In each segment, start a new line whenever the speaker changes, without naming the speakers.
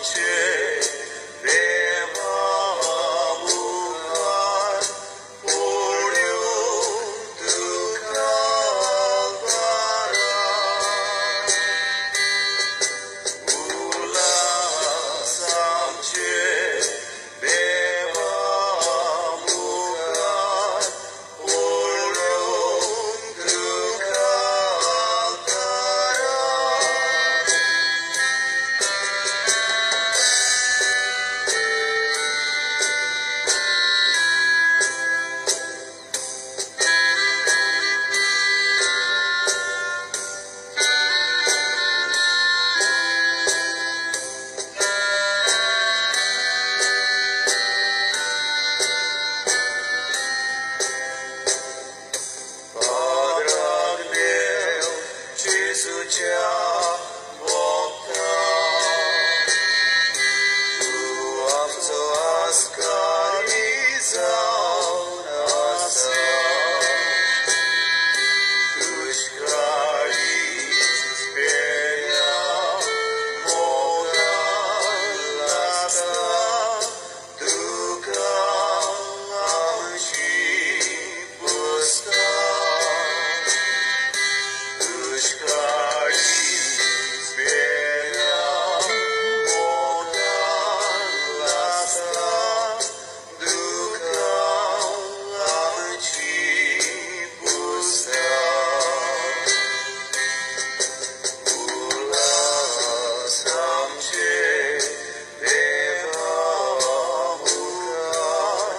आमचे देवा मुखार पळोवन तुका उपकार. उल्हास आमचे देवा मुखार पळोवन तुका उपकार. पाद्राक देव जेजूच्या भोगता, तूं आमचो आस्कारी जावन आसा. दुश्काळी पेल्या मोगान लागता तुका आमची पुसता. दुश्काळी पेल्या मोगान लागता तुका आमची पुसता. उल्हास आमचे देवा मुखार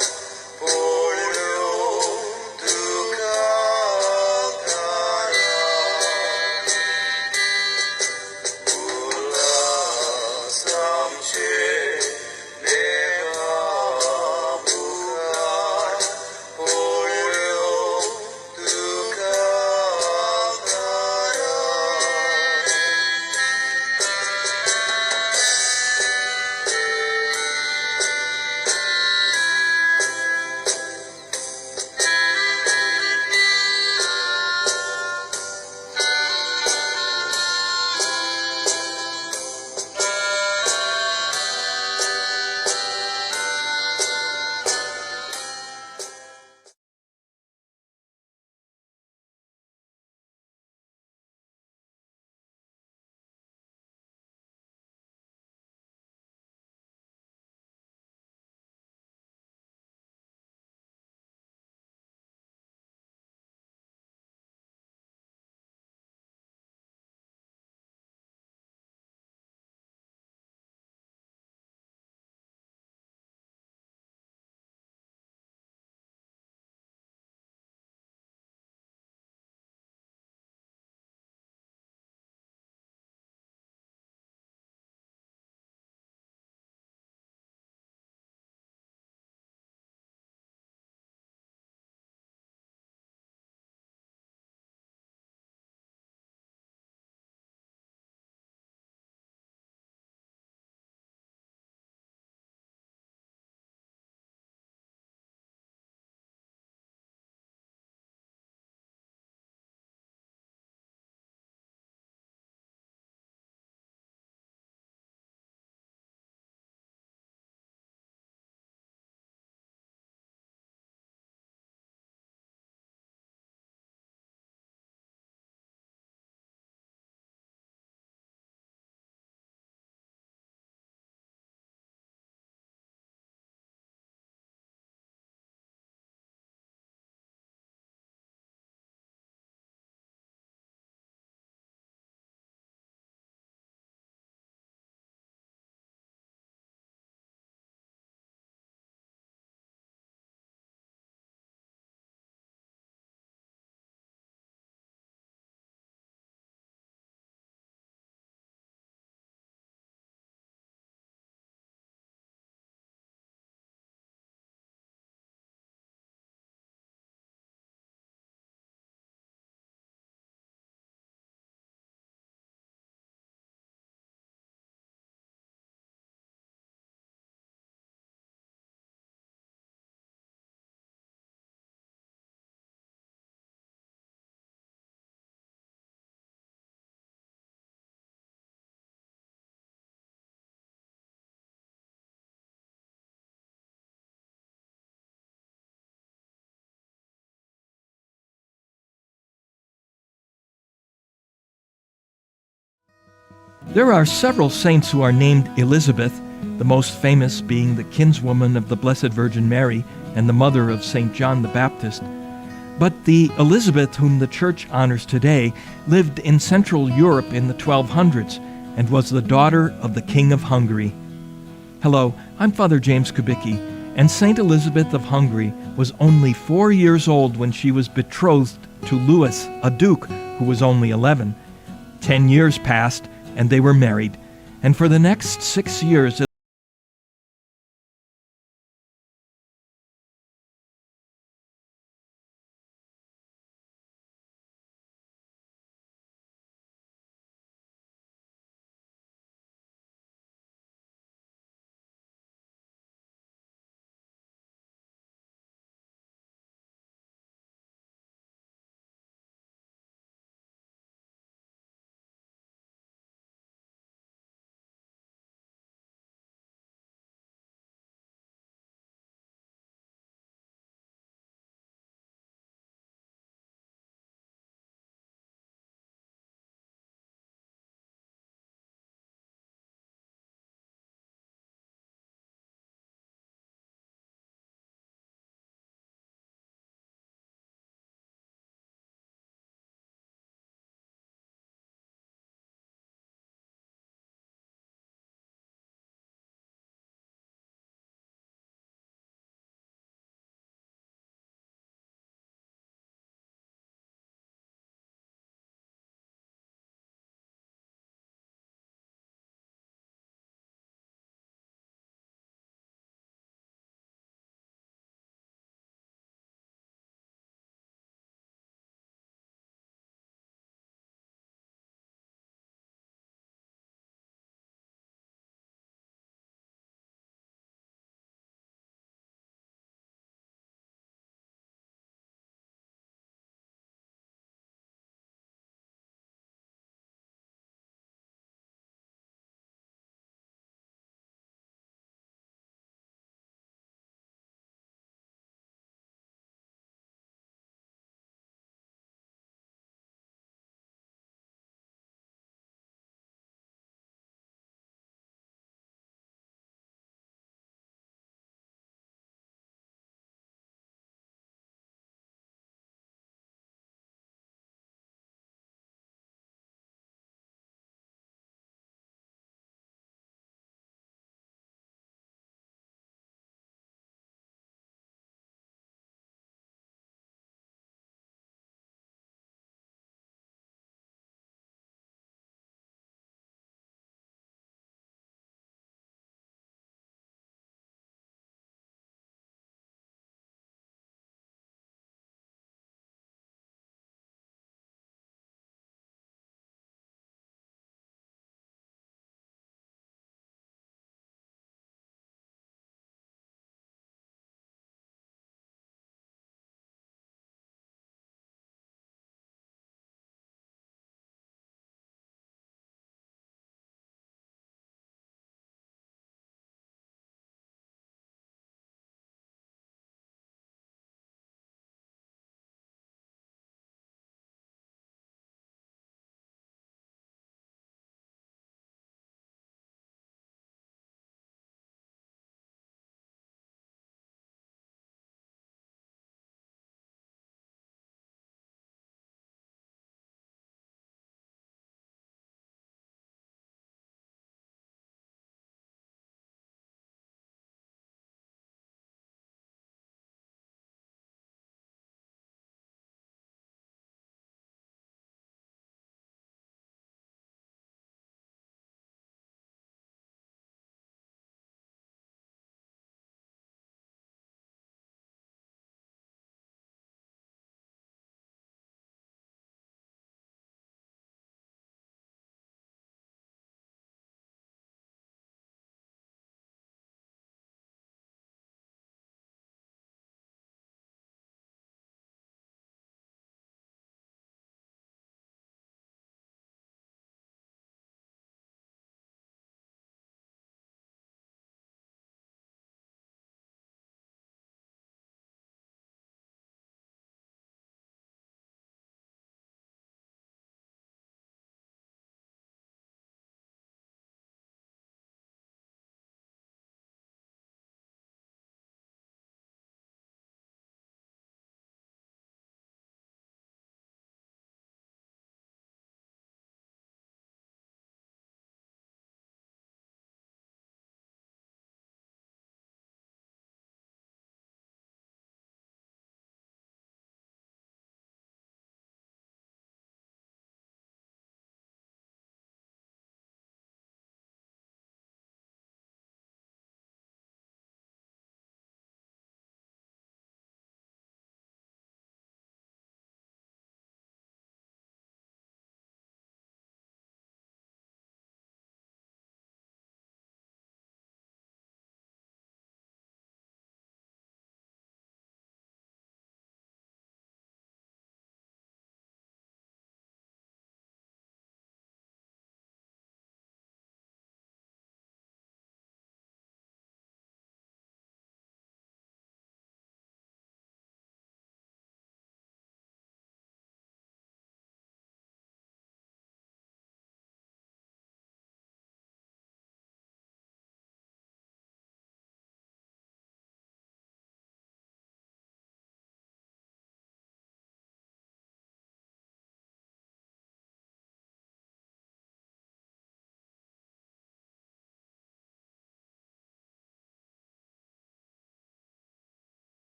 पळोवन तुका उपकार. उल्हास आमचे देवा मुखार पळोवन तुका उपकार.
There are several saints who are named Elizabeth, the most famous being the kinswoman of the Blessed Virgin Mary and the mother of St. John the Baptist. But the Elizabeth whom the Church honors today lived in Central Europe in the 1200s and was the daughter of the King of Hungary. Hello, I'm Father James Kubicki, and St. Elizabeth of Hungary was only 4 years old when she was betrothed to Louis, a duke who was only 11. 10 years passed, and they were married. And for the next 6 years,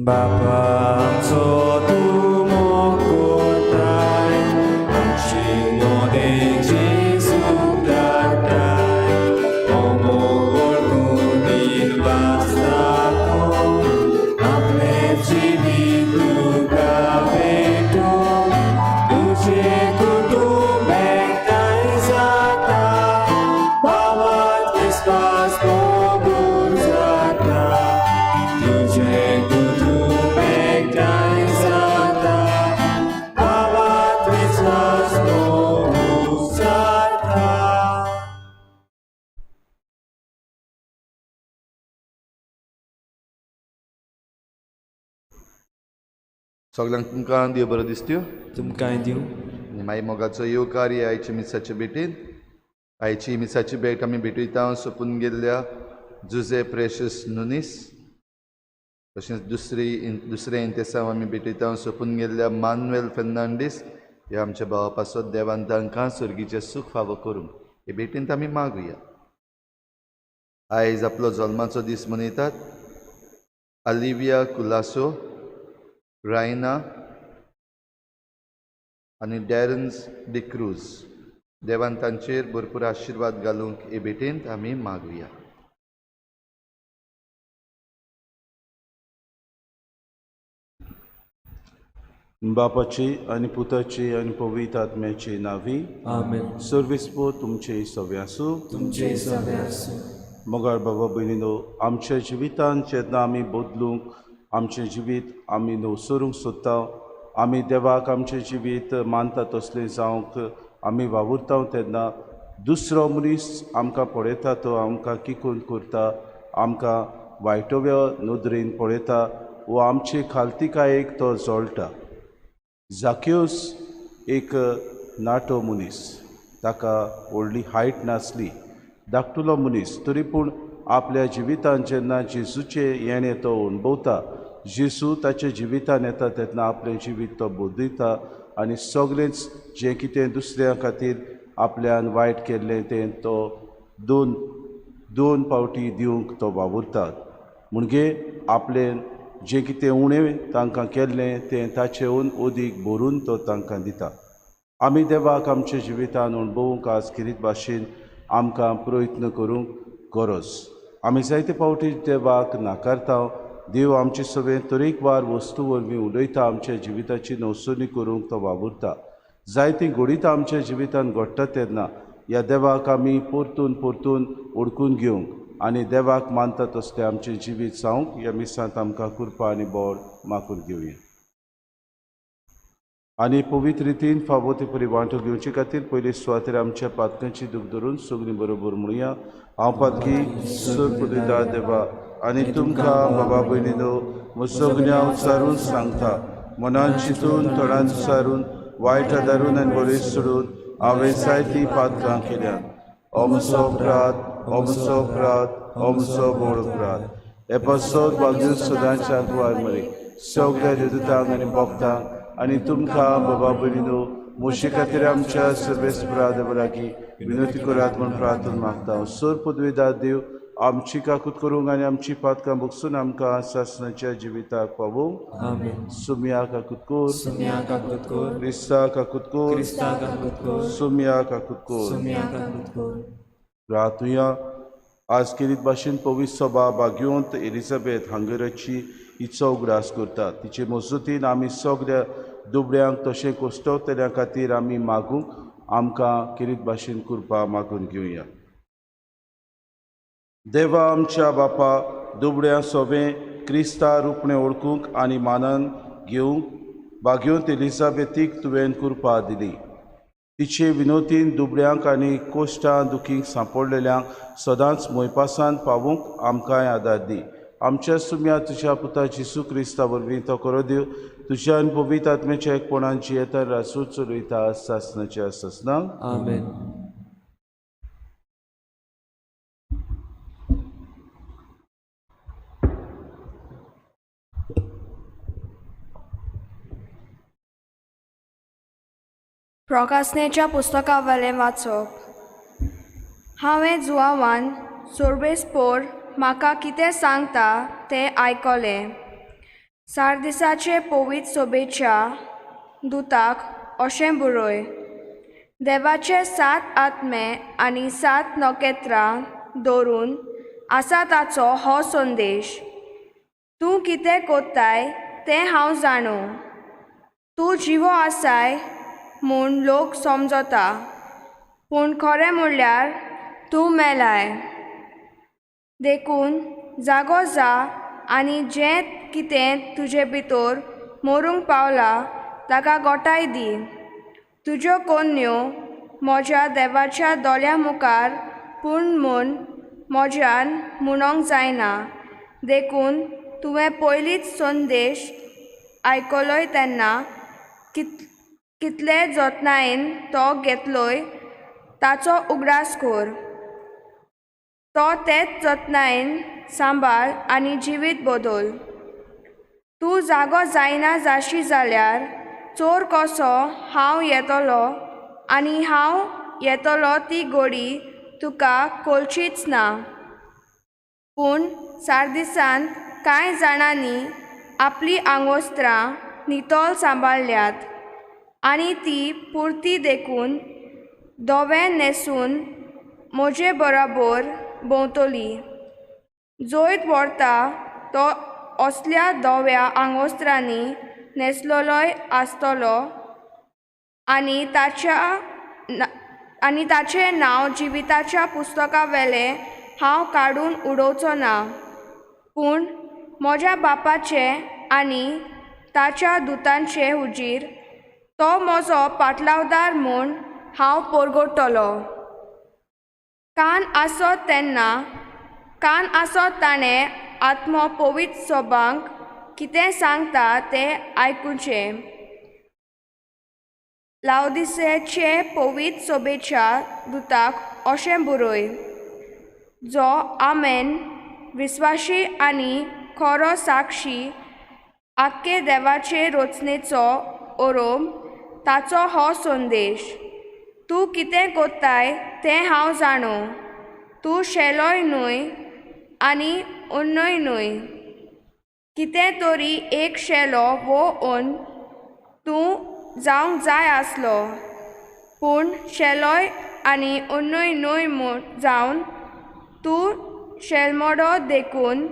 बापा आमचो तूं मोग कोरताय आमचे मोदेची सूख धाडटाय हो मोग वळखून दिन वाचता तूं आपलें जिवीत तुका भेटूंक तुजें कुटुंब एकठांय जाता भावात विस्वास मोगून जाता तुजें कुटुंब एकठांय जाता भावात विस्वास मोगून जाता.
सगळ्यांक तुमकां देव बरो दिसत्यो.
तुमकांय दिवं.
आनी मागीर मोगाचो येवकार ही आयची मिसाचे भेटीन. आयची मिसाची भेट आमी भेटयता सोंपून गेल्ल्या जुजे प्रेशस नुनीस, तशेंच दुसरें इंतेसांव आमी भेटयता सोंपून गेल्ल्या मानुएल फेर्नांडीस ह्या आमच्या भावा पासत. देवान तांकां सर्गीचें सूख फावो करूंक हे भेटींत आमी मागुया. आयज आपलो जल्माचो दीस मनयतात आलिविया कुलासो, रायना आनी डॅरन्स डिक्रूज. देवान तांचेर भरपूर आशिर्वाद घालूंक हे भेटेंत आमी मागुया.
बापाची आनी पुताची आनी पवित्र आत्म्याची नावी.
आमेन.
सर्वेस्पो तुमचे सवे आसूं.
तुमचे सवे आसूं.
मोगाळ बाबा भयणीनो, आमच्या जिवितान जेन्ना आमी बदलूंक आमचें जिवीत आमी नवसरूंक सोदता, आमी देवाक आमचें जिवीत मानता तसलें जावंक आमी वावुरता, तेन्ना दुसरो मनीस आमकां पळयता तो आमकां किकोन करता, आमकां वायटव्या नदरेन पळयता वो आमचे खालतिकायेक तो जळटा. जाक्योस एक नाटो मनीस, ताका व्हडली हायट नासली, धाकटुलो मनीस, तरी पूण आपल्या जिवितान जेन्ना जेजूचें येणें तो अणभवता, जेजू ताच्या जिवितान येता तेन्ना आपलें जिवीत तो बदलता आनी सगळेंच जें कितें दुसऱ्या खातीर आपल्यान वायट केल्लें तें तो दोन दोन पावटी दिवंक तो वावुरता. म्हणजे आपलें जें कितें उणें तांकां केल्लें तें ताचेहून अदीक भरून तो तांकां दिता. आमी देवाक आमच्या जिवितान अणभवूंक आज खेरीत भाशेन आमकां प्रयत्न करूंक गरज. आमी जायते फावटी देवाक नाकारता. देव आमचे सगळें तरेकवार वस्तू वरवीं उलयता, आमच्या जिविताची नवसरणी करूंक तो वावुरता. जायतीं घडितां आमच्या जिवितान घडटा तेन्ना ह्या देवाक आमी परतून परतून ओडकून घेवंक आनी देवाक मानता तसलें आमचें जिवीत जावंक ह्या मिसांत आमकां कृपा आनी बळ मागून घेवया. आनी पवित्र रितीन फावो ते परी वांटो घेवचे खातीर पयले सुवातेर आमच्या पातकांची दूख धरून सगळीं बरोबर म्हणुया. हांव पातकी सर पुदयता देवा आनी तुमकां बाबा भयणीनो सगळ्यां सारून सांगता, मनान चिंतून तोंडान सारून वायट आदारून आनी बरें सोडून हांवें जायतीं पातकां केल्यात. अमसो अपराध, अमसो अपराध, अमसो व्हड अपराध. हे पासत भाग्य सदांच्या कुवार मरे सगळ्या देवतांक आनी भक्तांक आनी तुमकां बाबा भयणीनो म्हजे खातीर आमच्या सर्वेस्परा देवा लागीं विनवती करात म्हूण प्रार्थना मागता. सर पदवीदार देव आमची काकूत करूंक आनी आमची पातकां बगसून आमकां सासणाच्या जिविताक पावोवंक.
आमेन.
सुमया काकूत कोर.
सुमया काकूत कोर.
क्रिस्ता काकूत कोर.
क्रिस्ता काकूत कोर.
सुमया काकूत कोर.
सुमया काकूत कोर.
रातुया. आज केरीत भाशेन पवित्र सभा बागयोंत एलिझाबेथ हांगराची हिचो उगडास करता. तिचे मजतीन आमी सगळ्या दुबळ्यांक तशें कोश्टवतल्या खातीर आमी मागूंक आमकां केरीत भाशेन कृपा मागून घेवया. देवा आमच्या बापा, दुबळ्या सोबें क्रिस्ता रुपणें वळखूंक आनी मानान घेवंक बागयोंत एलिझाबेथीक तुवें कृपा दिली. तिचे विनोतीन दुबळ्यांक आनी कोश्टां दुखींक सांपडलेल्यांक सदांच मोयपासान पावूंक आमकांय आदार दी. आमच्या सुम्या तुज्या पुता जेजू क्रिस्ता वरवीं तो करो दिव. तुज्या आनी पवित्र आत्म्याच्या एकपणान जियेता रासू चलयता सासणाच्या सासणाक.
आमेन.
प्रकासनेच्या पुस्तकावेलें वाचप. हांवें जुआवान सोर्बेस्पोर म्हाका कितें सांगता तें आयकलें. सार्दिसाचे पवित्र सोबेच्या दुताक अशें बरय, देवाचे सात आत्मे आनी सात नखेत्रां दवरून आसा ताचो हो संदेश. तूं कितें कोत्ताय तें हांव जाणो. तूं जिवो आसाय म्हूण लोक समजता, पूण खरें म्हणल्यार तूं मेलाय. देखून जागो जा आनी जें कितें तुजे भितर मरूंक पावलां ताका गोठाय दी. तुज्यो कोन्न्यो म्हज्या देवाच्या दोळ्यां मुखार पूर्ण म्हूण म्हज्यान म्हणोंक जायना. देखून तुवें पयलींच संदेश आयकलोय तेन्ना कितले जतनायेन तो घेतलोय ताचो उगडास कर. तो तेच जतनायेन सांबाळ आनी जिवीत बदल. तूं जागो जायना जाशी जाल्यार चोर कसो हांव येतलो आनी हांव येतलो ती गोडी तुका कळचीच ना. पूण सार्दिसांत कांय जाणांनी आपलीं आंगवस्त्रां नितळ सांबाळ्ळ्यात आनी ती पुरती देखून धवें न्हेसून म्हजे बराबर भोंवतली. जैत व्हरता तो असल्या धव्या आंगवस्त्रांनी न्हेसलेलोय आसतलो आनी ताचें नांव जिविताच्या पुस्तका वेलें हांव काडून उडोवचो ना, पूण म्हज्या बापाचें आनी ताच्या दुतांचे हुजीर तो म्हजो पाटलावदार म्हूण हांव परगटतलो. कान आसत तेन्ना कान आसत ताणें आत्मो पवित्र सोबांक कितें सांगता तें आयकुचें. लावदिसेचे पवित्र सोबेच्या दुताक अशें बरय, जो आमेन विस्वाशी आनी खरो साक्षी आख्खे देवाचे रचनेचो ओरोम ताचो हो संदेश. तूं कितें कोत्ताय तें हांव जाणो. तूं शेलोय न्हय आनी अन्नय न्हय. कितें तरी एक शेलो वो अन्न तूं जावंक जाय आसलो, पूण शेलोय आनी अन्नय न्हय म्हूण जावन तूं शेलमोडो. देखून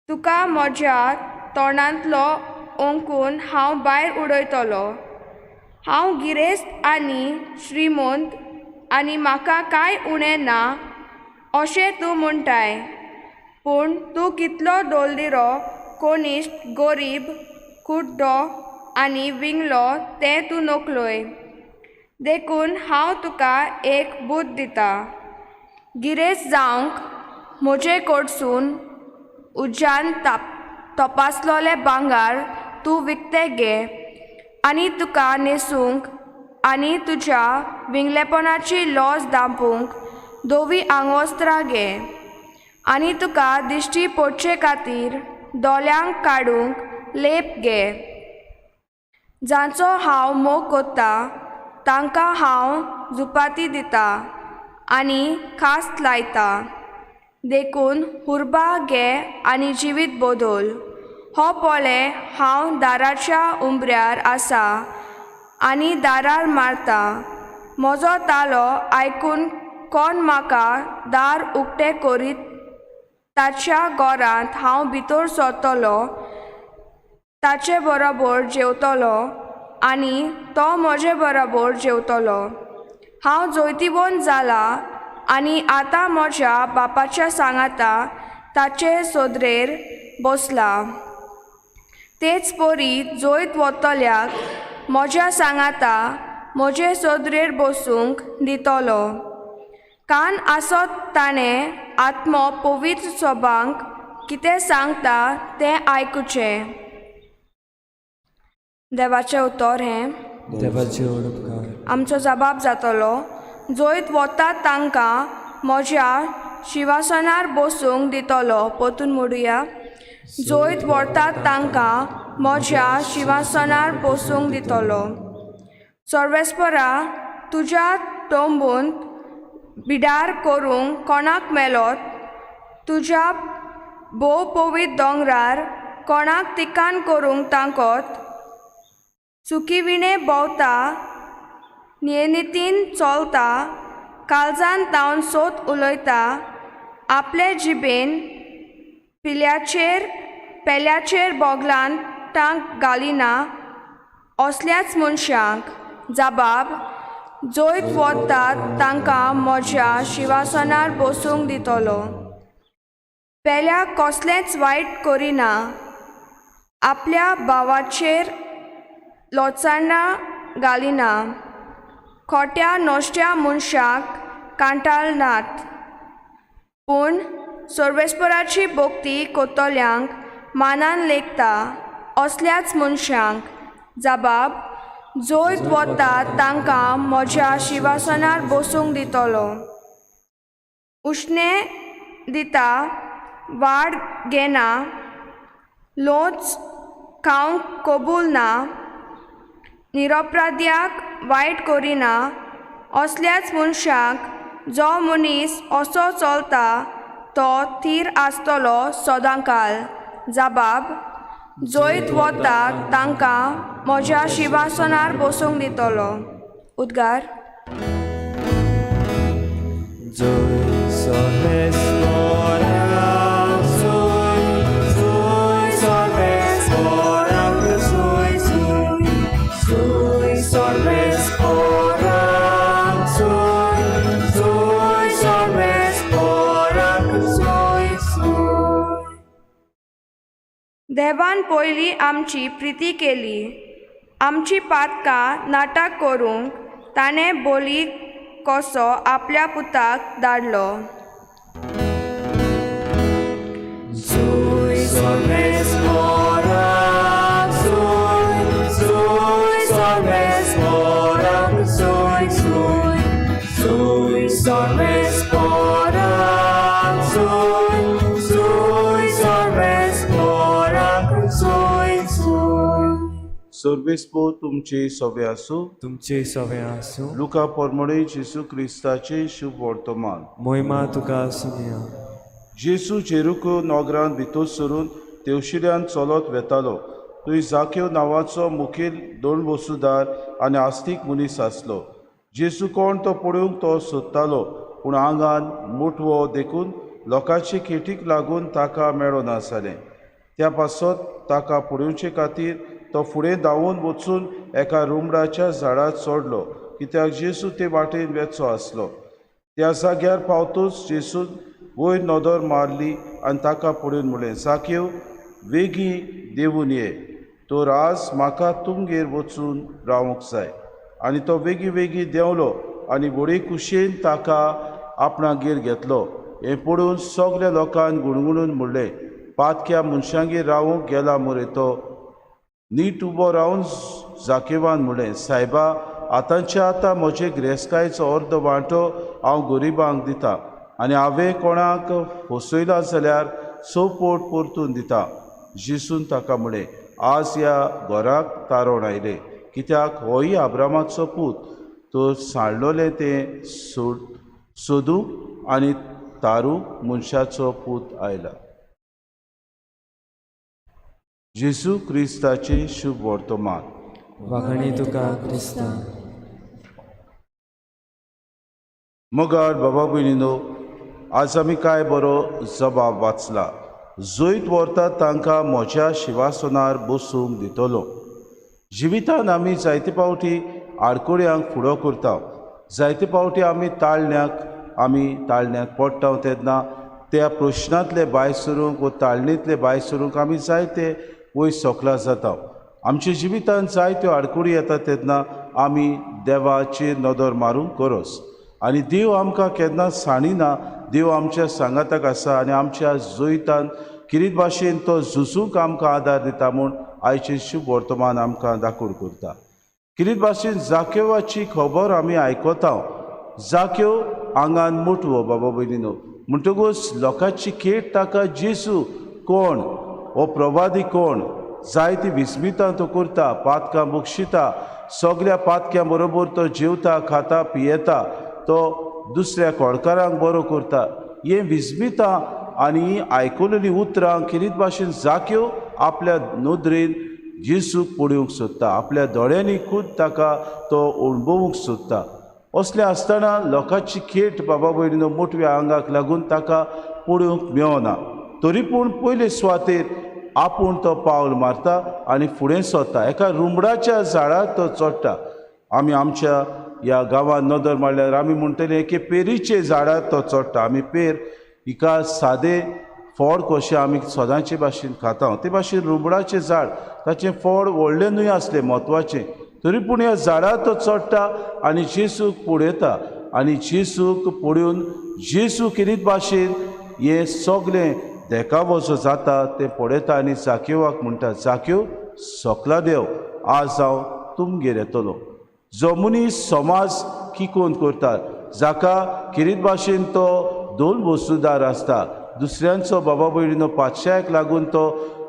तुका म्हज्या तोंडांतलो ओंकून हांव भायर उडयतलो. हांव गिरेस्त आनी श्रीमंत आनी म्हाका कांय उणें ना अशें तूं म्हणटाय, पूण तूं कितलो दोलदिरो, कोनिश्ट, गोरीब, कुड्डो आनी विंगलो तें तूं नकलोय. देखून हांव तुका एक बूद दितां. गिरेस्त जावंक म्हजे कडसून उज्यान तपासलोलें भांगर तूं विकतें घे आनी तुका न्हेसूंक आनी तुज्या विंगलेपणाची लॉस धांपूंक धवी आंगवस्त्रां घे आनी तुका दिश्टी पडचे खातीर दोळ्यांक काडूंक लेप घे. जांचो हांव मोग कोत्ता तांकां हांव जुपाती दितां आनी खास लायता. देखून हुर्बा घे आनी जिवीत बदल. हो पळय हांव दाराच्या उंबऱ्यार आसा आनी दारार मारता. म्हजो तालो आयकून कोण म्हाका दार उक्तें करीत ताच्या घरांत हांव भितर सरतलो, ताचे बरोबर जेवतलो आनी तो म्हजे बरोबर जेवतलो. हांव जैतिवंत जाला आनी आतां म्हज्या बापाच्या सांगाता ताचे सोदरेर बसला. तेच परी जैत वतल्याक म्हज्या सांगाता म्हजे सोदरेर बसूंक दितलो. कान आसत ताणें आत्मो पवित्र सोबांक कितें सांगता तें आयकुचें. देवाचें उतर हें.
देवाचे उपकार.
आमचो जबाब जातलो. जैत वता तांकां म्हज्या शिवासनार बसूंक दितलो. परतून मोडुया. जैत व्हरतात तांकां म्हज्या शिवासनार बसूंक दितलो. सर्वेस्परा, तुज्या तंबूंत बिडार करूंक कोणाक मेलोत? तुज्या भोव पवित्र दोंगरार कोणाक तिकान करूंक तांकत, चुकीविणें भोंवता, नियनितीन चलता, काळजान तावन सोत उलयता, आपले जिबेन पिल्याचेर पेल्याचेर बोगलान टांक घालिना असल्याच मनशांक जबाब जैत वतात तांकां म्हज्या शिवासनार बसूंक दितलो. पेल्याक कसलेंच वायट करिना, आपल्या भावाचेर लोचाणां घालिना, खोट्या नश्ट्या मनशाक कांटाळनात, पूण सर्वेस्पराची भक्ती कोत्तल्यांक मानान लेखता असल्याच मनशांक जबाब जैत वतात तांकां म्हज्या शिवासनार बसूंक दितलो. उश्णें दिता, वाड घेना, लोच खावंक कबूल ना, निरपराध्याक वायट करिना असल्याच मनशाक जो मनीस असो चलता तो थीर आसतलो सदांकाल. जबाब जैत वता तांकां म्हज्या शिवासनार बसूंक दितलो. उद्गार. देवान पयलीं आमची प्रिती केली, आमची पातकां नाटक करूंक ताणें बोली कसो आपल्या पुताक धाडलो.
सर्वेस्पो तुमचे सवे आसूं.
तुमचे सवे आसूं.
लुका पोरमोडे जेजू क्रिस्ताचे शुभ वर्तमान.
मोहिमा तुका आसुया.
जेजू जेरुको नगरांत भितर सरून तेवशिल्यान चलत वेतालो. थंय जाक्यो नांवाचो मुखेल दोणवसुदार आनी आस्तीक मनीस आसलो. जेजू कोण तो पळोवंक तो सोदतालो, पूण आंगान मोटवो देखून लोकांचे खेटीक लागून ताका मेळना जालें. त्या पासत ताका पळोवचे खातीर तो फुडें धांवून वचून एका रुमडाच्या झाडार चडलो, कित्याक जेजू ते वाटेन वेचो आसलो. त्या जाग्यार पावतूच जेजून वयर नदर मारली आनी ताका पळोवन म्हणलें, जाक्यो वेगीं देंवून ये, तर आज म्हाका तुमगेर वचून रावंक जाय. आनी तो वेगीं वेगीं देंवलो आनी व्हडे कुशेन ताका आपणागेर घेतलो. हें पळोवन सगल्या लोकांक गुणगुणून म्हणलें, पातक्या मनशांगेर रावूंक गेला मरे तो. नीट उबो रावन जाकेवान म्हणलें, सायबा, आतांचे आतां म्हजे गिरेस्तकायेचो अर्द वांटो हांव गरिबांक दिता आनी हांवें कोणाक फसयला जाल्यार स पोट परतून दिता. जेजून ताका म्हणलें, आज ह्या घराक तारण आयलें, कित्याक होय आब्रामाचो पूत. तर सांडलोलें तें सोदूंक आनी तारूंक मनशाचो पूत आयला. जेजू क्रिस्ताचें शुभ वर्तमान.
वाखाणी तुका क्रिस्ता.
मगार बाबा भयणीनो, आज आमी कांय बरो जबाब वाचला. जैत व्हरतात तांकां म्हज्या शिवासनार बसूंक दितलो. जिवितान आमी जायते फावटी आडकोळ्यांक फुडो करता, जायते फावटी आमी ताळण्यांत पडटा. तेन्ना त्या प्रश्नांतले भायर सरूंक वा ताळणींतले भायर सरूंक आमी जायते वयर सकला जाता. आमच्या जिवितांत जायत्यो आडकुळी येता तेन्ना आमी देवाचेर नदर मारूंक गरज आनी देव आमकां केन्ना सांडिना. देव आमच्या सांगाताक आसा आनी आमच्या जैतान किरीत भाशेन तो झुजूंक आमकां आदार दिता म्हूण आयचें शुभ वर्तमान आमकां दाखोवन करता. किरीत भाशेन जाक्योवाची खबर आमी आयकता. जाक्यो आंगान मोटवो बाबा भयणीनो, म्हणटकूच लोकांची खेट ताका जेजू कोण, हो प्रवादी कोण, जायती विस्मितां तो करता, पातकां बक्षिता, सगल्या पातक्यां बरोबर तो जेवता, खाता, पियेता, तो दुसऱ्या कोळकारांक बरो करता. हे विस्मितां आनी आयकलेलीं उतरां किरीत भाशेन जाक्यो आपल्या नदरेन जेजूक पळोवंक सोदता, आपल्या दोळ्यांनी खूद ताका तो अणभवूंक सोदता. असलें आसतना लोकांची खेट बाबा भयणीनो मोटव्या आंगाक लागून ताका पळोवंक मेळना. तरी पूण पयले सुवातेर आपूण तो पावल मारता आनी फुडें सरता. एका रुमडाच्या झाडार तो चडटा. आमी आमच्या ह्या गांवांत नदर मारल्यार आमी म्हणटले एके पेरीचे झाडार तो चडटा. आमी पेर हिका सादे फळ कशें आमी सदांचे भाशेन खाता, ते भाशेन रुमडाचें झाड ताचें फळ व्हडलें न्हय आसलें म्हत्वाचें, तरी पूण ह्या झाडार तो चडटा आनी जेजूक पळयता आनी जेजूक पळोवन जेजू किरीत भाशेन हें सगलें देखावो जो जाता तें पळयता आनी जाक्योवाक म्हणटा, जाक्यो सकला देव, आज हांव तुमगेर येतलो. जो मनीस समाज किकोन करता, जाका किरीत भाशेन तो दोन वस्तुदार आसता, दुसऱ्यांचो बाबा भयणीनो पातशायाक लागून तो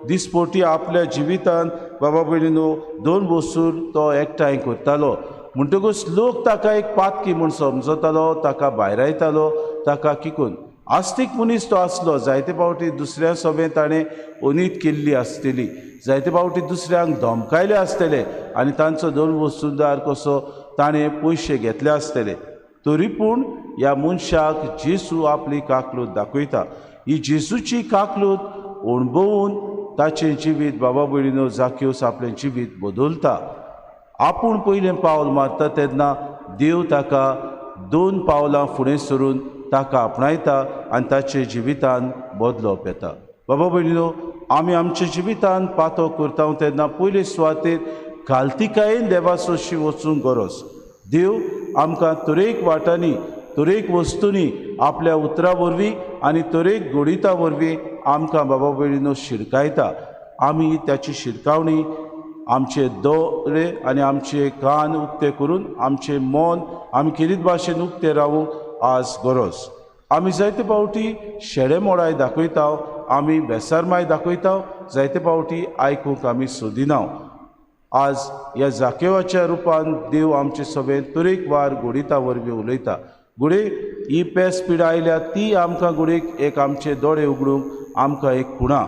दिसपोटी आपल्या जिवितान बाबा भयणीनो दोन वस्तू तो एकठांय करतालो. म्हणटकूच लोक ताका एक पातकी म्हूण समजतालो, ताका भायरायतालो, ताका किकून आस्तीक मनीस तो आसलो. जायते फावटी दुसऱ्या सोबें ताणें अनीत केल्ली आसतली, जायते फावटी दुसऱ्यांक धमकायले आसतले आनी तांचो दोन वस्तुदार कसो ताणें पयशे घेतले आसतले. तरी पूण ह्या मनशाक जेजू आपली काकलूत दाखयता. ही जेजूची काकलूत अणभवून ताचें जिवीत बाबा भयणीनो जाक्योस आपलें जिवीत बदलता. आपूण पयलें पावल मारता तेन्ना देव ताका दोन पावलां फुडें सरून ताका आपणायता आनी ताचे जिवितान बदलप येता. बाबा भयणीनो, आमी आमच्या जिवितान पातो करता तेन्ना पयले सुवातेर घालतिकायेन देवासोशी वचूंक गरज. देव आमकां तरेक वाटांनी तरेक वस्तूंनी आपल्या उतरा वरवीं आनी तरेक गोडिता वरवीं आमकां बाबा भयणीनो शिरकायता. आमी त्याची शिरकावणी आमचे दोळे आनी आमचे कान उक्ते करून आमचें मन आमी खेरीत भाशेन उक्ते रावूंक आज गरज. आमी जायते फावटी शेडे मोडाय दाखयता, आमी बेसारमाय दाखयता, जायते फावटी आयकूंक आमी सोदिना. आज ह्या जाकेवाच्या रुपान देव आमचे सभेंत तरेकवार गोडिता वरवीं उलयता. घडये ही पेस पिडा आयल्या ती आमकां घडयेक एक आमचे दोळे उगडूंक आमकां एक खुणा,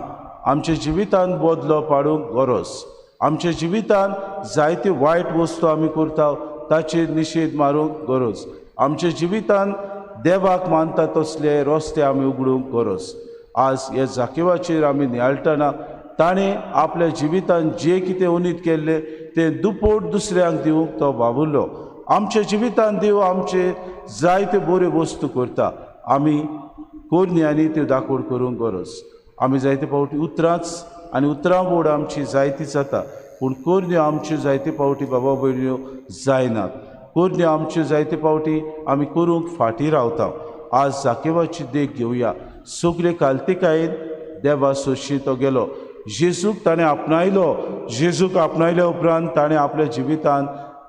आमच्या जिवितान बदलो पाडूंक गरज. आमच्या जिवितान जायते वायट वस्तू आमी करता ताचेर निशेध मारूंक गरज. आमच्या जिवितान देवाक मानता तसले रस्ते आमी उगडूंक गरज. आज ह्या जाकेवाचेर आमी नियाळटना ताणें आपल्या जिवितान जे कितें उनीत केल्लें तें दुपोट दुसऱ्यांक दिवंक तो वावुरलो. आमच्या जिवितान देव आमचे जायते बऱ्यो वस्तू करता, आमी कोरनी आनी त्यो दाखोड करूंक गरज. आमी जायते फावटी उतरांच आनी उतरां बोड आमची जायती जाता, पूण कोरन्यो आमच्यो जायते फावटी बाबा भयण्यो जायनात. कोरन्यो आमच्यो जायते फावटी आमी करूंक फाटीं रावता. आज जाकेवाची देख घेवया. सगळे कालतिकायेन देवा सोशी तो गेलो, जेजूक ताणें आपणायलो. जेजूक आपणायल्या उपरांत ताणें आपल्या जिवितान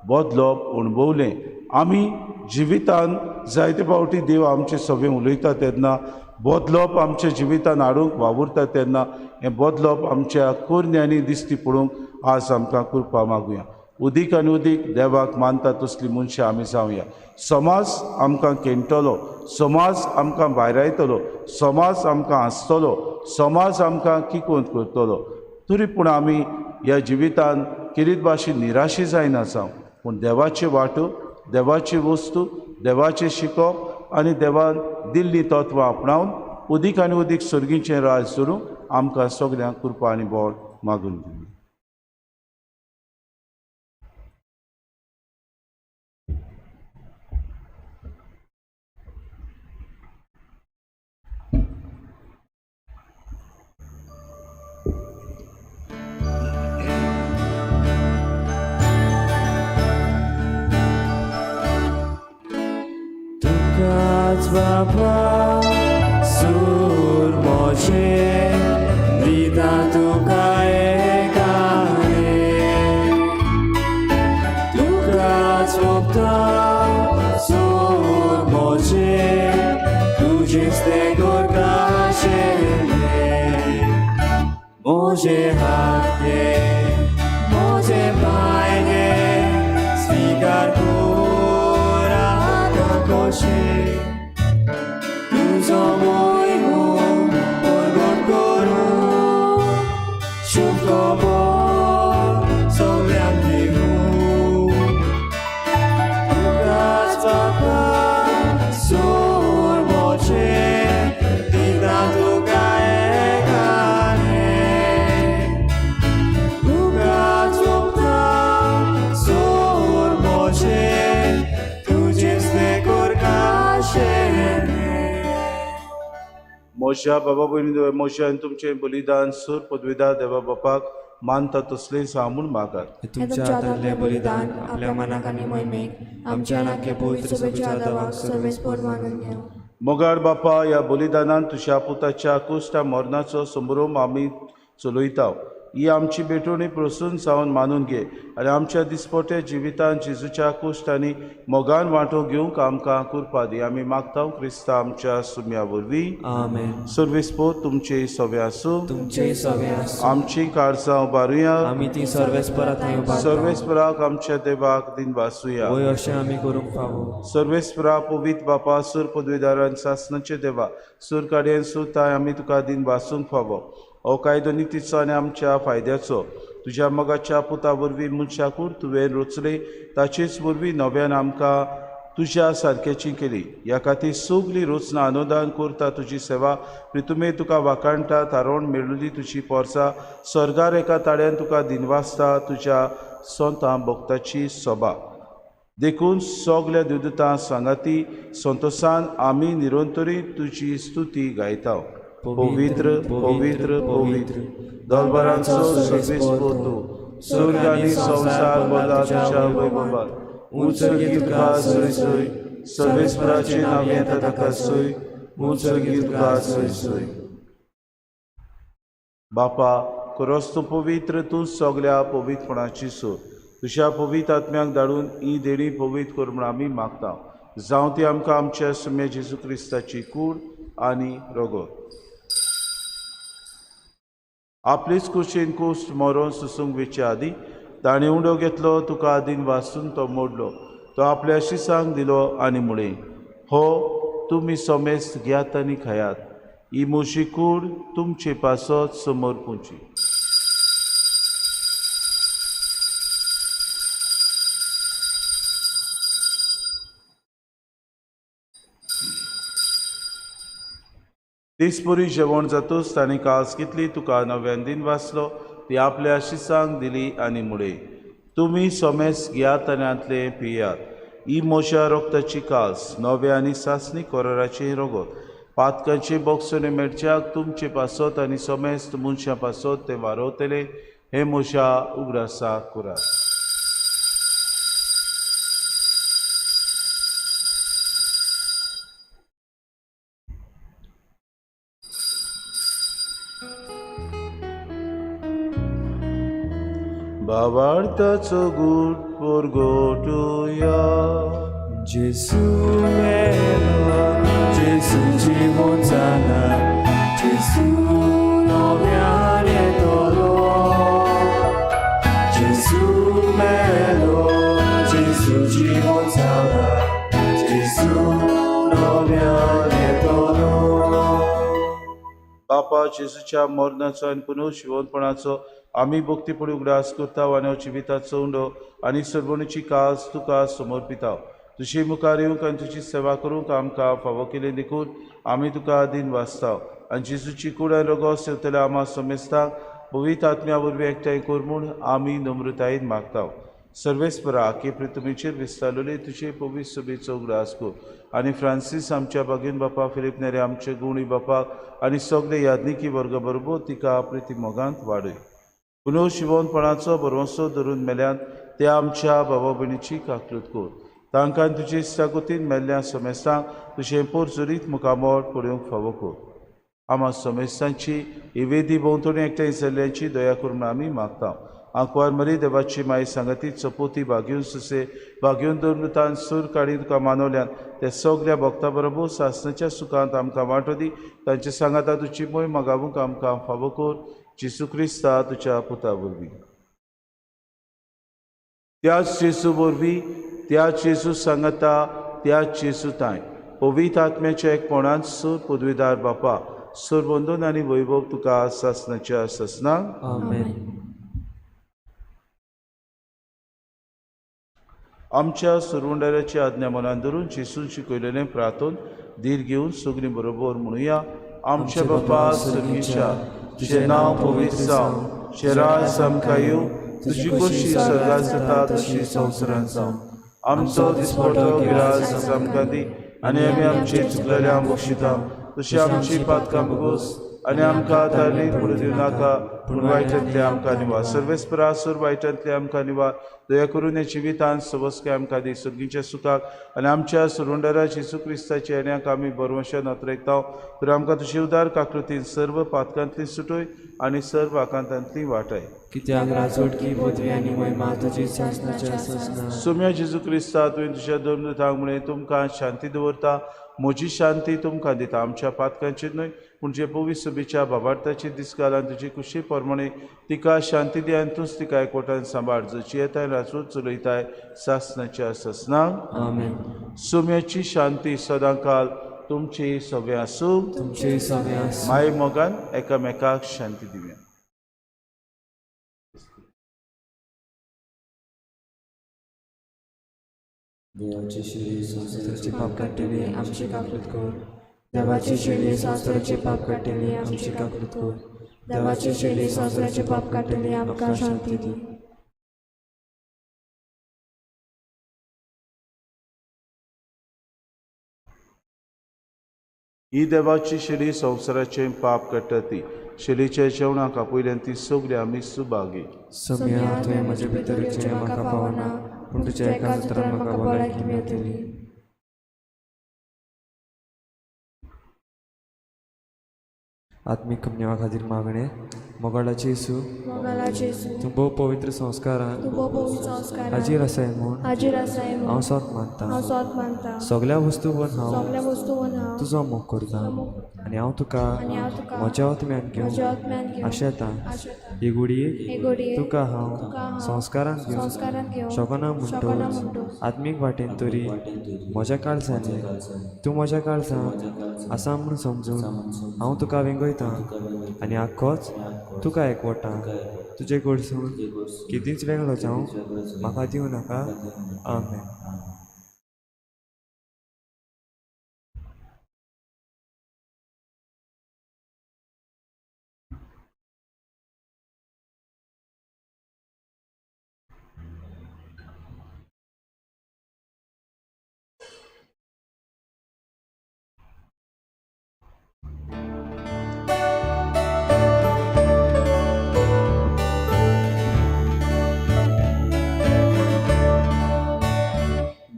बदलप अणभवलें. आमी जिवितान जायते फावटी देव आमचे सगळें उलयता तेन्ना बदलप आमच्या जिवितान हाडूंक वावुरता तेन्ना हें बदलप आमच्या कोरन्यांनी दिश्टी पडूंक आज आमकां कृपा मागुया. उदीक आनी उदीक देवाक मानता तसली मनशां आमी जावया. समाज आमकां केणटलो, समाज आमकां भायरायतलो, समाज आमकां हांसतलो, समाज आमकां किकोंत करतलो. तरी पूण आमी ह्या जिवितान किरीत भाशेन निराशी जायना जावं, पूण देवाची वाटो, देवाची वस्तू, देवाचें शिकोवप आनी देवान दिल्ली तत्वां आपणावन उदीक आनी उदीक सर्गीचें राज धरूंक आमकां सगल्यांक कृपा आनी बळ मागून दिली.
बाबा सूर मोजे दिता तुका एकाने, तुकाच सोबता सूर मोजे तुजेच तें करकाशेलें. मोजे हात घे, मोजे पांय घे, स्विकार कर आतां कशें तुजो मोग परगट करूं.
म्हज्या बाबा भयणी म्हज्या आनी तुमचें बलिदान सूर पदवीदार देवा बापाक मानता तसलें जावं म्हूण मागात.
हे तुमच्या हातांतलें बलिदान आपल्या मनाक आनी मोहिमेक आमच्या नाके पवित्र सभेच्या आदावाक सर्वेस्पर मानून घेवं.
मोगाळ बापा, ह्या बलिदानान तुज्या पुताच्या कुश्टा मरणाचो संभ्रम आमी चलयता. ही आमची भेटवणी प्रसून जावन मानून घे आनी आमच्या दिसपट्या जिवितान जेजूच्या कुश्ट आनी मोगान वांटो घेवंक आमकां कृपा दी. आमी मागता क्रिस्ता आमच्या सुम्या वरवीं.
आमेन.
सर्वेस्पोर तुमचे सवे आसूं.
तुमचेय सवे आसूं.
आमची काळजां उबारुया.
आमी ती सर्वेस्परा थंय उबारता.
सर्वेस्पराक आमच्या देवाक दिन वासूया.
वय अशें आमी करूंक फावो.
सर्वेस्परा पवित्र बापा, सूर पदवीदारान सासनाचे देवा, सूर काडयेन सुताय आमी तुका दिन वासूंक फावो. हो कायदो नितीचो आनी आमच्या फायद्याचो. तुज्या मोगाच्या पुता वरवीं मनशाकूड तुवें रचले, ताचेच वरवीं नव्यान आमकां तुज्या सारक्याची केली. ह्या खातीर सगली रचना अनुदान करता तुजी सेवा प्रितुमे तुका वाखाणटा. थारोवन मेळुली तुजी पोरसा स्वर्गार एका ताळ्यान तुका दिनवासता तुज्या संतां भक्ताची सभा. देखून सगल्या देवदूतां सांगाती संतोसान आमी निरंतरी तुजी स्तुती गायता. पवित्र पवित्र पवित्र दरबारांचो सर्वेस्पोर तूं, स्वर्ग आनी संवसार भरला तुज्या वैभवान. उंच तुका सोय सोय, सर्वेस्पराचें नांव येता ताका सोय. उंच तुका सोय सोय. बापा, खरोच तूं पवित्र, तूं सगल्या पवित्रपणाची सोय. तुज्या पवित्र आत्म्याक धाडून ही देणी पवित्र कर म्हूण आमी मागता. जावं ती आमकां आमच्या सुम्या जेजू क्रिस्ताची कूड आनी रगत. आपलेच कुशीन कुश्ट मरोन सुसूंक वेचे आदी ताणें उंडो घेतलो, तुका आदीन वासून तो मोडलो, तो आपल्या शिसांक दिलो आनी म्हळें, हो तुमी समेस्त घेयात आनी खायात, ही म्हजी कूड तुमचे पासत समर्पुची. तेचपरी जेवण जातूच ताणें कास घेतली, तुका नव्यान दिन वाचलो, ती आपल्या शिसांक दिली आनी म्हळें, तुमी समेस्त घेयात आनी हांतलें पियात, ही म्हज्या रक्ताची कास, नव्या आनी सासणी कराराचें रगत. पातकांचे बोगसणे मेळच्याक तुमचे पासत आनी समेस्त मनशां पासत तें वारवतले. हें म्हज्या उगडासाक करात. भावार्थाचो गूट परगटुया.
जेजू मेलो, जेजू जिवन जाला, जेजू नव्यान येतलो. जेजू मेलो, जेजू जिवन जाला, जेजू नव्यान येतलो.
बापा, जेजूच्या मरणाचो आनी पुनर्जिवनपणाचो आमी भक्तीपणी उगडास करता आनी जिविताचो उंडो आनी सर्वणीची कास तुका समर्पिता. तुजे मुखार येवंक आनी तुजी सेवा करूंक आमकां फावो केली देखून आमी तुका दिन वाचता. आनी जेजूची कूड आनी रगत सेवतल्या आमा समेस्तांक पवित्र आत्म्या वरवीं एकठांय कर म्हूण आमी नम्रतायेन मागता. सर्वेस्परा की पृथ्वीचेर विस्तारलेले तुजे पवित्र सभेचो उगडास कर आनी फ्रांसीस आमच्या बागीन बापा, फिलीप नेरे आमचे गुणी बापाक आनी सगळे याज्ञिकी वर्गा बरोबर तिका प्रिती मोगांत वाडय. पुनर्जिवनपणाचो भरवंसो धरून मेल्यान ते आमच्या बाबा भयणीची काकलूत कर. तांकां तुजे इश्टागतीन मेल्ल्या समेस्तांक तुजें पोरजोरीत मुखामळ पळोवंक फावो कर. आमा समेस्तांची ही वेदी भोंवतणी एकठांय जाल्ल्याची दया करून आमी मागता. आंकवार मरी देवाची माई सांगाती चपोती बागेवन सुसे बागेवन दोन सूर काडी तुका मानवल्यान ते सगल्या भक्ता बरोबर सासणाच्या सुखांत आमकां वांटो दी. तांचे सांगाता तुजी मोय मागावूंक आमकां फावो कर. जेजू क्रिस्ता तुज्या पुता वरवीं. त्याच जेजू वरवीं, त्याच जेजू सांगाता, त्याच जेजू तांय पवित्र आत्म्याच्या एकपणान सूर पदवीदार बापा, सूर आनी वैभव तुका सासणाच्या सासणाक.
आमेन.
आमच्या सुरवंडाराची आज्ञा मनान धरून जेजून शिकयलेलें प्रार्थन धीर घेवन सगळीं बरोबर म्हणुया. आमच्या बापा सर्गीच्या, तुजें नांव पवित्र जावं, तुजें राज आमकां येवं, तुजी खोशी स्वर्गांत जाता तशी संवसारांत जावं. आमचो दिसपटो गिरास आमकां दी आनी आमी आमचे चुकलेल्यांक बक्षिता तशी आमची पातकां भोगोस आनी आमकां तारणेक पडूं दिवं नाका, पूण वायटांतले आमकां निवार. सर्वेस्परा सुर वायटांतले आमकां निवार. दया करून हे जिवितांत सवस्काय आमकां दी. सर्गीच्या सुखाक आनी आमच्या सुरुंडरा जेजू क्रिस्ताच्या येण्याक आमी बरवशान अत्रेकता. तर आमकां तुजी उदार काकृतीन सर्व पातकांतली सुटय आनी सर्व आकांतांतली वाटाय.
कित्याक राजवटकी पदवी आनी महिमा तुजी सासणाच्या सासणा.
सोम्या जेजू क्रिस्ता, तुवें तुज्या दोन दुतांक म्हणलें, तुमकां शांती दवरता, म्हजी शांती तुमकां दिता. आमच्या पातकांचेर न्हय पूण जे पवित्र सभेच्या बाबार्थाची दिसकाल आनी तुजी कुशी प्रमाणे तिका शांती दी आनी तूंच तिका एकवटान सांबाळ, जशी येताय राजवट चलयताय सासणाच्या सासणाक.
आमेन.
सोम्याची शांती सदांकाल तुमची सगळें आसूं.
तुमचे सगळें आसूं.
माय मोगान एकामेकाक शांती दिवया.
देवाची शिरी संवसाराचे पाप काडटली आमची काकूत कर. देवाची शिरी संवसाराचे पाप काडटली आमची काकूत कर.
देवाची शेळी संवसाराचे पाप काडटली आमकां शांती दी.
ही देवाची शेळी संवसाराचें पाप काडटा ती शेळीच्या जेवणाक आपयल्यान ती सगळी आमी सुभागी.
सोम्या, तुवें म्हजे भितर येवचें म्हाका पावना, पूण तुज्या एका उतरान म्हाका भलायकी मेळटली. आत्मीक कमनेवा खातीर मागणें. मोगाळाचे येसू,
मोगाळा जेजू,
तूं भोव पवित्र संस्कारान
तूं भोव पवित्र संस्कारान
हाजीर आसाय म्हूण
हाजीर आसाय म्हूण
हांव सोत मानता.
हांव सोत मानता.
सगळ्या वस्तूंवर हांव
सगळ्या वस्तूंवर हांव
तुजो मोग करता आनी हांव तुका म्हज्या आत्म्यान
म्हज्या
घेवन
आत्म्यान घेवन
आशेता.
आशेता.
ही घडयेक
हे घडयेक
तुका हांव
तुका हांव
संस्कारान घेवन
संस्कारान घेवन
शकना
शकना
म्हणटोच
म्हणटोच
आत्मीक वाटेन तरी म्हज्या काळजांनी तूं म्हज्या काळजांत आसा म्हूण समजून हांव तुका वेंगयता आनी आख्खोच तुका एकवटा. तुजे कडसून केदींच वेगळो जावं म्हाका दिवं नाका. आमेन.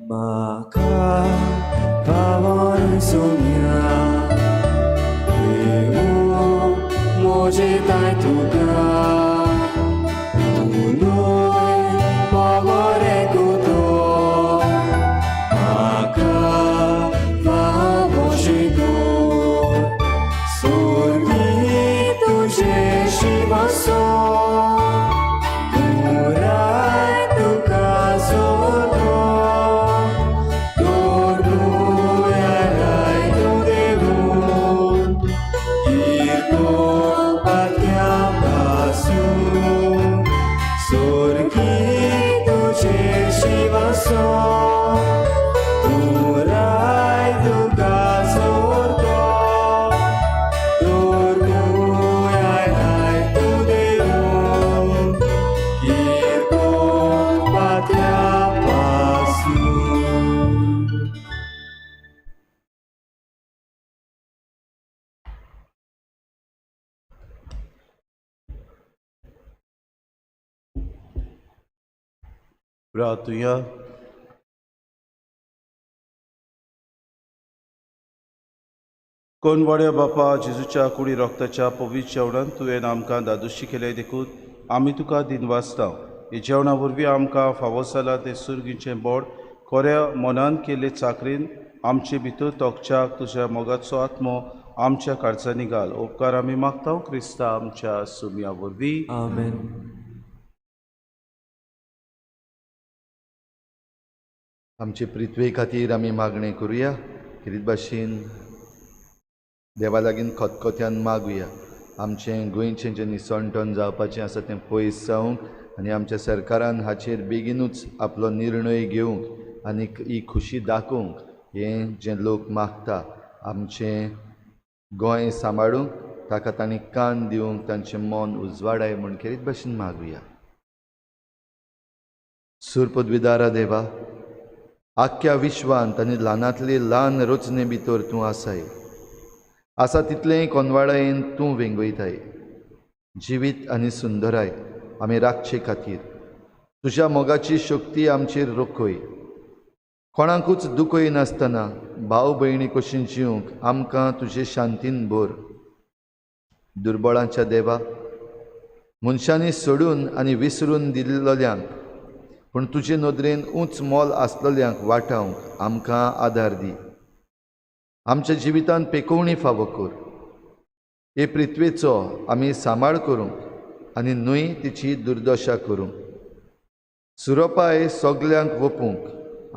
म्हाका पावन सोम्या देवू मोजेताय तुका, उलोय मोगोरे कुतो म्हाका फावोशी तूं सोर्गी तुजें शिवासो पुराय तुका सोदो Pasu.
प्रार्थुया. कोणवाड्या बापा, जेजूच्या कुडी रक्ताच्या पवित्र जेवणान तुवें आमकां दादोशी केलें देखून आमी तुका दिनवासता. हे जेवणा वरवीं आमकां फावो जालां तें सुर्गीचें बोड खऱ्या मनान केल्ले चाकरीन आमचे भितर तोखच्याक तुज्या मोगाचो आत्मो आमच्या काळजांनी घाल. उपकार आमी मागता क्रिस्ता आमच्या सुमया वरवीं.
आमेन.
आमचे पृथ्वे खातीर आमी मागणें करुया. खेरीत भाशेन देवा लागीं खतखत्यान मागुया. आमचें गोंयचें जें निसणटण जावपाचें आसा तें पयस जावंक आनी आमच्या सरकारान हाचेर बेगीनूच आपलो निर्णय घेवंक आनी ही खुशी दाखोवंक हें जें लोक मागता आमचें गोंय सांबाळूंक ताका तांणी कान दिवंक तांचें मन उजवाडाय म्हूण खेरीत भाशेन मागुया. सुरपदविदारा देवा, आख्ख्या विश्वांत आनी ल्हानांतले ल्हान रचने भितर तूं आसाय. आसा तितलें कोनवाडायेन तूं वेंगयताय. जिवीत आनी सुंदराय आमी राखचे खातीर तुज्या मोगाची शक्ती आमचेर रोखय. कोणाकूच दुखय नासतना भाव भयणी कशी जिवंक आमकां तुजे शांतीन भर. दुर्बळांच्या देवा, मनशांनी सोडून आनी विसरून दिल्ल्यांक पूण तुजे नदरेन उंच मोल आसलेल्यांक वाटावंक आमकां आदार दी. आमच्या जिवितांत पेकोवणी फावो कर. हे पृथ्वेचो आमी सांबाळ करूंक आनी न्हय तिची दुर्दशा करूंक. सुरोपाय सगल्यांक वोपूंक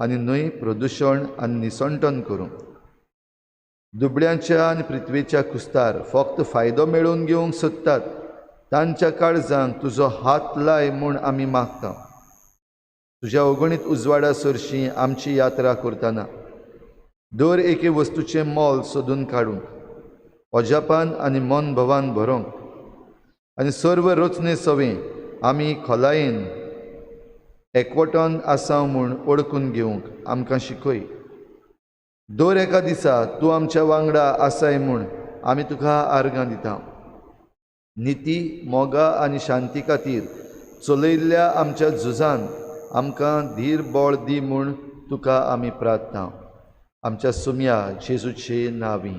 आनी न्हय प्रदुशण आनी निसंटन करूंक. दुबळ्यांच्या आनी पृथ्वेच्या कुस्तार फक्त फायदो मेळोवन घेवंक सोदतात तांच्या काळजांक तुजो हात लाय म्हूण आमी मागता. तुज्या अगणीत उजवाडा सरशी आमची यात्रा करतना दर एके वस्तूचें मोल सोदून काडूंक, अजापान आनी मन भवान भरोंक आनी सर्व रचने सवें आमी खोलायेन एकवटन आसा म्हूण वळखून घेवंक आमकां शिकय. दर एका दिसा तूं आमच्या वांगडा आसाय म्हूण आमी तुका आर्गां दिता. निती, मोगा आनी शांती खातीर चलयल्ल्या आमच्या झुजान आमकां धीर बळ दी म्हूण तुका आमी प्रार्थना. आमच्या सुम्या जेजूचे नांवी.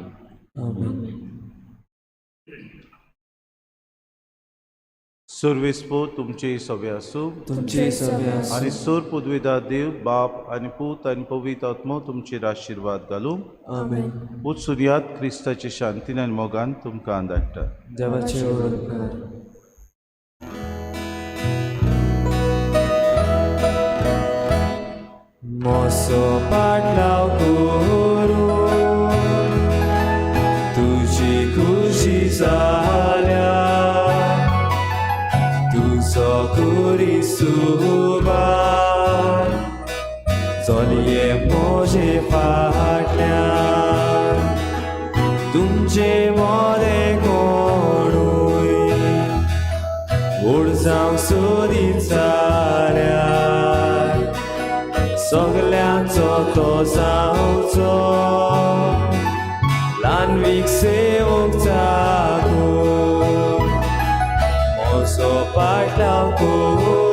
सर्वेस्पो तुमचे सवे आसूं.
तुमचे सवे आसूं.
आनी सोर पुदविदा देव बाप आनी पूत आनी पवित्र आत्मो तुमचेर आशिर्वाद घालूं.
आमेन.
पूत सुर्यात क्रिस्ताचे शांतीन आनी मोगान तुमकां धाडटा.
देवाचे उपकार. मोसो पाटलाव करून तुजी खुशी जाल्या, तुजो कुरी सुबार चलये म्हजे फाटल्यान. तुमचे मदें कोणूय व्हड जावंक सोदीत जाल्यार सगल्यांचो तो जावचो, ल्हानवीक सेवक चाकून मोसो पाटलाव करून.